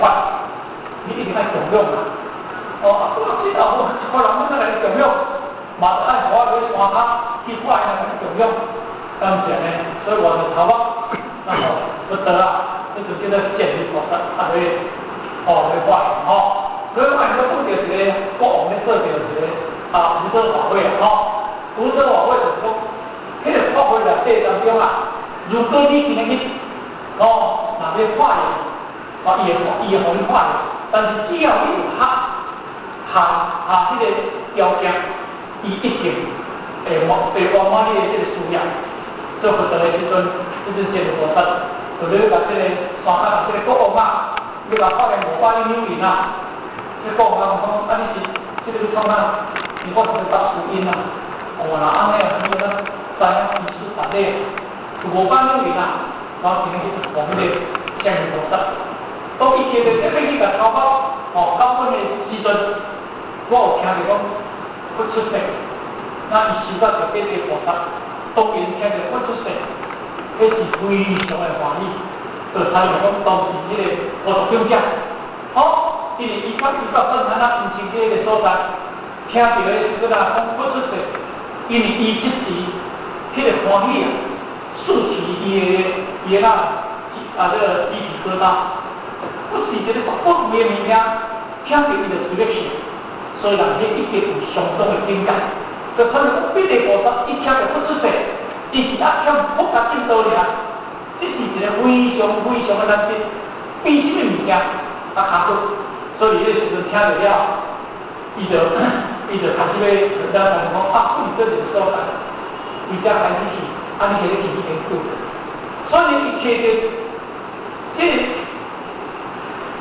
法，你一定愛供養啊！哦，啊，我知道我一個人欲來供養，嘛愛我去山跤去看伊來供養，敢毋是按呢？所以我就頭目，然後不得啊，這就叫做善慧菩薩，啊，去哦去發願吼，所以發願拄著一個國王咧做著一個啊無遮法會啊吼，無遮法會就是講，彼個法會內底當中啊，如果你今日去哦，若欲化緣，哦，伊會予你化緣，但是只要你有合下下彼個條件，伊一定會圓滿你的這個事業。做佛陀的時陣，這陣善慧菩薩就咧共這個山跤共這個國王啊，欲共化緣五百兩銀啊。這國王講，啊你是這個欲創啥？伊講是欲答書因啊。哦，若按呢，你咱知影知書達理，有五百兩銀啊，然後今日去講彼個善慧菩薩。當伊提著這欲去共頭目哦交本的時陣，我有聽著講佛出世，那伊收到著八地菩薩，當然聽著佛出世，彼是非常的歡喜，就參像講當時彼個佛陀長者，哦，因為伊到散檀那毋是彼個所在，聽著的時陣啊，講佛出世，因為伊這時彼個歡喜啊，豎起伊的那啊這個雞皮疙瘩，不是一個足寶貴的物件，聽著伊就隨欲笑，所以人彼一定有相當的境界。就參像講，八地菩薩伊聽著佛出世，伊是阿欠佛甲證道爾，這是一個非常非常的難得，比什麼物件較較好。所以彼個時陣聽著了，伊就開始欲咱講啊，佛佇佗一個所在，伊才開始去，按呢去去研究。所以伊提著這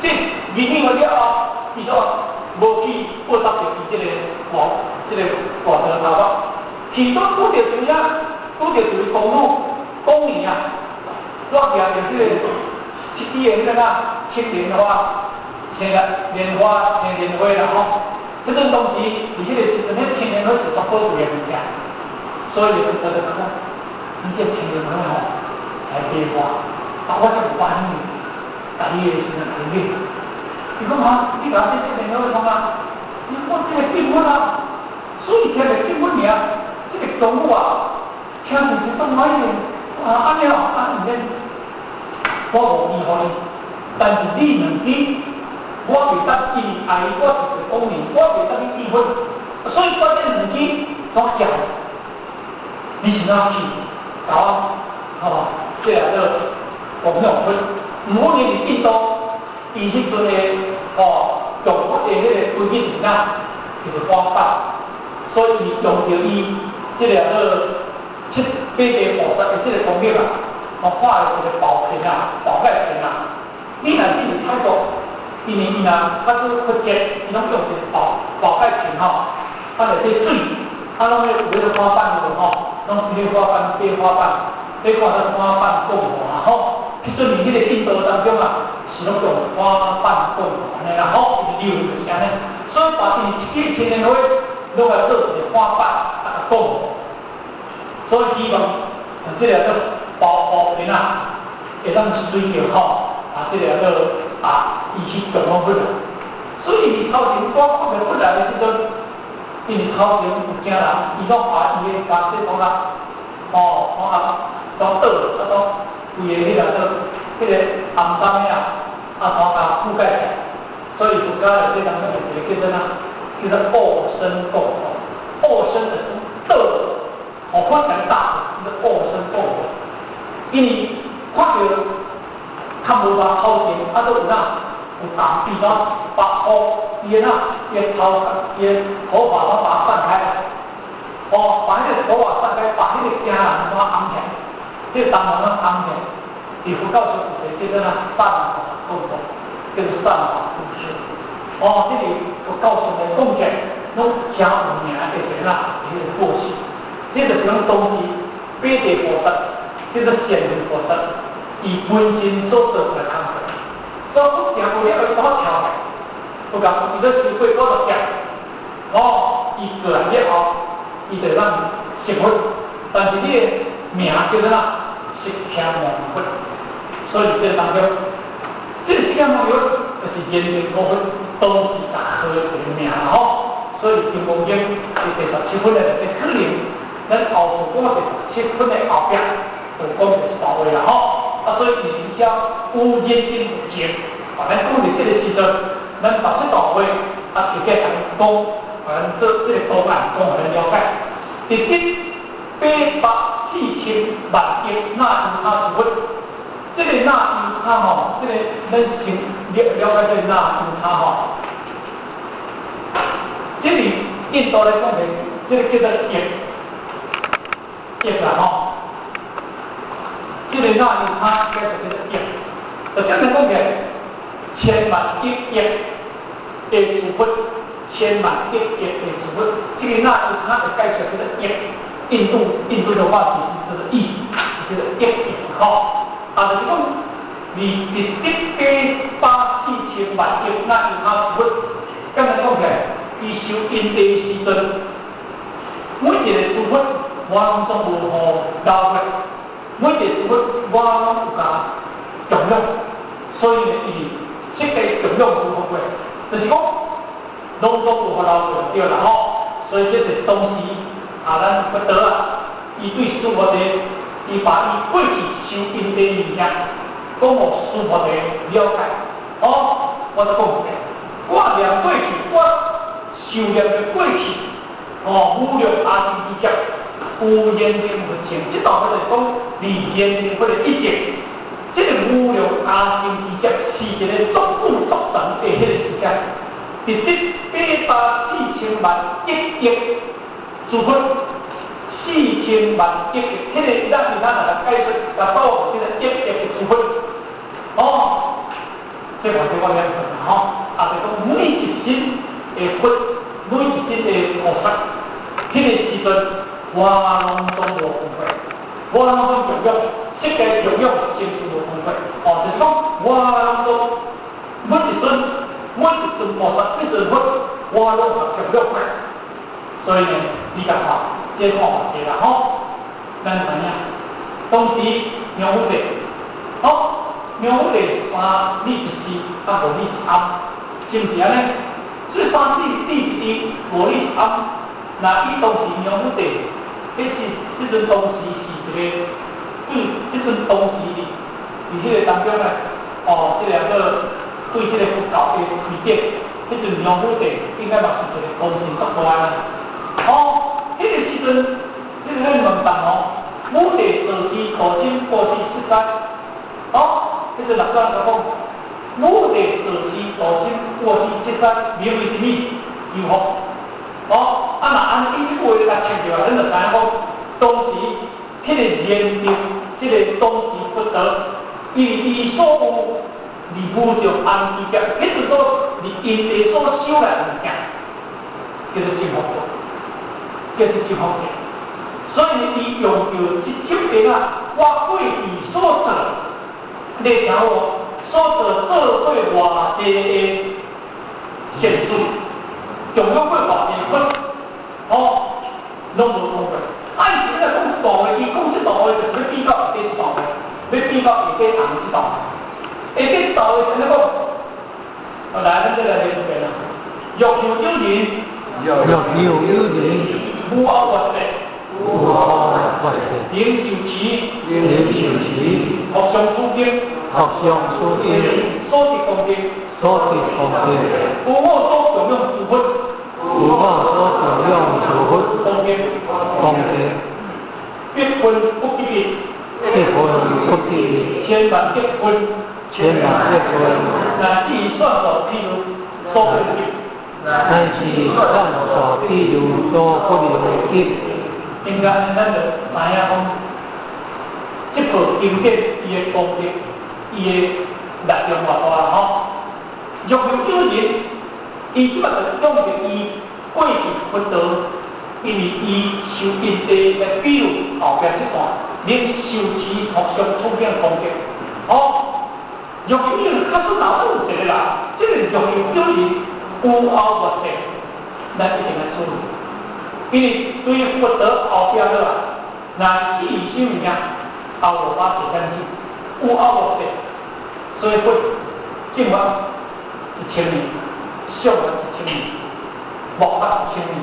這認養了後，伊說無去報答著伊這個王，這個大德頭目，去到拄著啥？拄著一位宮女，宮女啊，煞舉著這個一支的彼個啥青蓮花，青蓮花，青蓮花啦吼。彼陣當時佇彼個時陣，彼青蓮花是足寶貴的物件，所以就就講，你這青蓮花吼來買我，啊我才有法呢，共你的時陣來買。伊講哈，你共我這青蓮花創啥？伊講這個敬佛啊，所以聽著敬佛名，這個宮女啊，聽著是當歹的，啊按呢哦，啊毋免，我無意予你，但是你兩支，我袂當因為愛我是個宮女，我袂當去結婚，所以我這兩支我寄，你是哪去？共我吼，這個做供養佛，毋過伊佇印度，伊彼陣的吼供佛的彼個規矩是啥？就是花瓣，所以伊用著伊這個做七八地菩薩的這個功德啊，我畫了一個寶瓶啊，寶蓋瓶啊。你若進去泰國，因為伊若較早佛節，伊攏用一個寶寶蓋瓶吼，啊內底水，啊攏咧有彼個花瓣有無吼？攏是彼花瓣，白花瓣，彼看做花瓣供佛啊吼。彼陣佇彼個印度當中啊，是攏用花瓣供佛按呢啦吼，伊理由就是按呢。所以把伊一支青蓮花，攏來做一個花瓣啊供佛。所以希望這個做寶寶瓶啊，會當隨著吼啊，這個做啊，伊去供養佛啊。所以伊頭前我看著佛來的時陣，因為頭前有誠人，伊攏把伊的家說講啊，哦，講啊，攏倒，啊，攏規个彼個做彼個紅衫的啊，啊，攏共覆蓋起來。所以佛教內底當中有一個叫做啥？叫做惡身供佛。惡身的是倒，哦，佛才大，叫做惡身供佛。因為看著較無偌頭前，啊，閣有哪有紅比怎白烏，伊的哪伊的頭伊的頭髮攏把它散開來，哦，把彼個頭髮散開，把彼個驚人攏掩起來，這個當然攏掩起來。佇佛教中有一個叫做啥散髮供佛，叫做散髮布施。哦，這是佛教上的講起來，攏誠有名的一個哪，彼個過世。這就是講當時八地菩薩，叫做善慧菩薩，伊本身所做出來工課。所以佛行過了，伊怎跳來？佛講伊咧修過五十劫，哦，伊過來了後，伊就當成佛。但是你的名叫做啥？釋迦牟尼佛。所以這當中，這個釋迦牟尼佛，就是延年五佛，都是共合一个名啦吼。所以《金剛經》佇第十七分的內底，可能咱後部講第十七分的後壁就講這段話啦吼。啊，所以而且有認真有情，啊，咱講佇這個時陣，咱把這段話啊，直接共講，咱做這個圖案講予咱了解。第七八百四千萬億那由他諸佛，這個那由他吼，這個咱先了了解這個那由他吼。這裡印度來講的，這個叫做億，億啦吼。這個那由他叫做叫做億，就這樣講起來，千萬億億的諸佛，千萬億億的諸佛，這個那由他的解釋叫做億。印度的話就是叫做億，叫做億億吼。啊，就是講，你佇得八百四千萬億那由他諸佛，簡單講起來，伊修因地時陣，每一個諸佛我攏總無予漏過，每一個諸佛我攏有共供養，所以呢，伊設計供養諸佛過，就是講攏總無予漏過對啦吼。所以這是當時啊，咱佛陀啊，伊對須菩提，伊把伊過去修因地物件，講予須菩提了解。哦，我再講一遍，我念過去，我受念的過去，哦，無量阿僧祇劫，有緣定佛情，這段話就是講離緣定佛的一劫，這個無量阿僧祇劫是一個足久足長的彼個時間，佇這八百四千萬億億諸佛，四千萬億億，彼個咱是咱來解釋，來到這個億億的諸佛，哦，這話這我了解吼，啊，就講每一身的佛，每一身的菩薩，彼個時陣，我攏總無分別，我攏總供養，世界供養成就無分別，哦，就是講我攏總每一尊每一尊菩薩，每一尊佛，我攏共供養過。所以呢，你共看，這看法濟啦吼，咱知影，當時梁武帝，哦，梁武帝三日一時，啊五日一庵，是毋是按呢？這三日一時，五日一庵，那伊當時梁武帝，彼時彼陣當時是一個，對，彼陣當時佇佇彼個當中呢，哦，這兩個對這個佛教的推展，彼陣梁武帝應該嘛是一個功臣足大啦。哦，彼個時陣，彼個咱問答哦，武帝坐視道真過世七載，哦，彼陣六祖就講，武帝坐視道真過世七載，名為啥物？求福。哦，啊若按呢伊這句話共穿著來，咱就知影講，當時彼個延定，這個當時佛陀，因為伊所有離無上阿僧祇劫，彼陣所佇因地所修來的物件，叫做淨福國，叫做淨福國。所以伊用著這種個啊，我過去所做，你聽好無？所做做過偌濟的善事，供養過偌濟佛，哦，攏無講過。啊，伊是咧講這段話，伊講這段話就是欲比較下底這段話，欲比較下底紅這段話。下底這段話是按怎講？來，咱這來念一遍啦。若有有人，若有有人，無後末世，無後末世，能受持，能受持，福上諸經，福上諸經，所得功德，所得功德，有我所供養諸佛，有我所供養諸佛，功德，功德，百分不及一，百分不及一，千萬億分，千萬億分，乃至算數譬如所不能及，乃至算數譬如所不能及。應該咱就知影講，這部經典伊的功德，伊的力量偌大吼。若有有人，伊這擺就用著伊過去佛陀，因為伊受因地來比喻後壁這段，能受持福上諸經功德。哦，若有人假使若有一個人，這個若有有人有後末世，咱一定愛處理。因為對佛陀後壁落來，乃至於啥物件，後五百世間子，有後末世，所以佛正法1000年，相法一千年，末法一千年，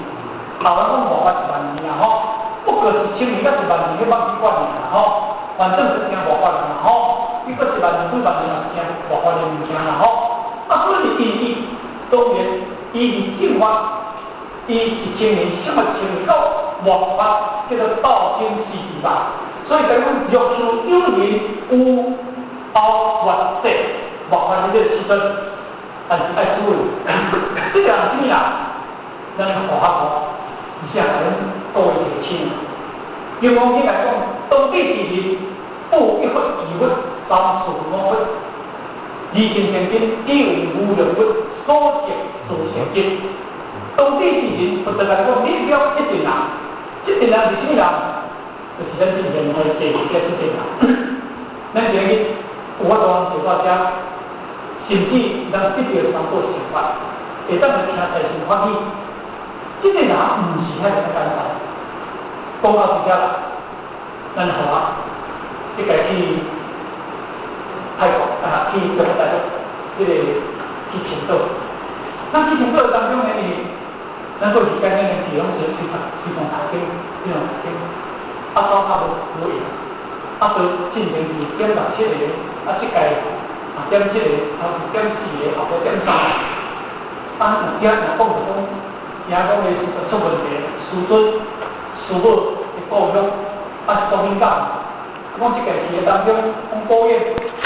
台灣講末法1萬年啦吼，不過一千年佮1萬年，彼捌幾款爾啦吼，反正是聽末法啦吼，你閣一萬年幾萬年嘛是聽末法的物件啦吼。啊，所以伊伊當然伊佇正法，伊一千年，什麼一千年到末法叫做道經時期吧。所以講若是有人有後末世末法的這個時陣，但是愛注意，這個人啥物人？咱護法哦，而且共阮各位提醒。金剛經來講，當地是人，復一佛二佛三四五佛，二乘善根，以有無量佛所證諸善根。當地是人，佛陀來講，你了這陣人，這陣人是啥物人？就是咱之前來坐的這陣人。咱今日有法度坐到遮，甚至咱得著三寶乘法，會當來聽財神歡喜。這個人毋是遐爾簡單。講到這遮，咱好啊，這個去泰國啊，去中國大陸，這個去青島。咱去青島當中呢，咱過時間咱去攏是隨隨從台頂，隨從台頂，啊，走較無無閒，啊，都進前是點六七個，啊，這屆啊點七個，頭是點四個，後壁點三個，啊，有驚若講就講，驚講伊時陣出問題，師尊師母的故鄉，啊是國民黨，講這屆去的當中，講保險。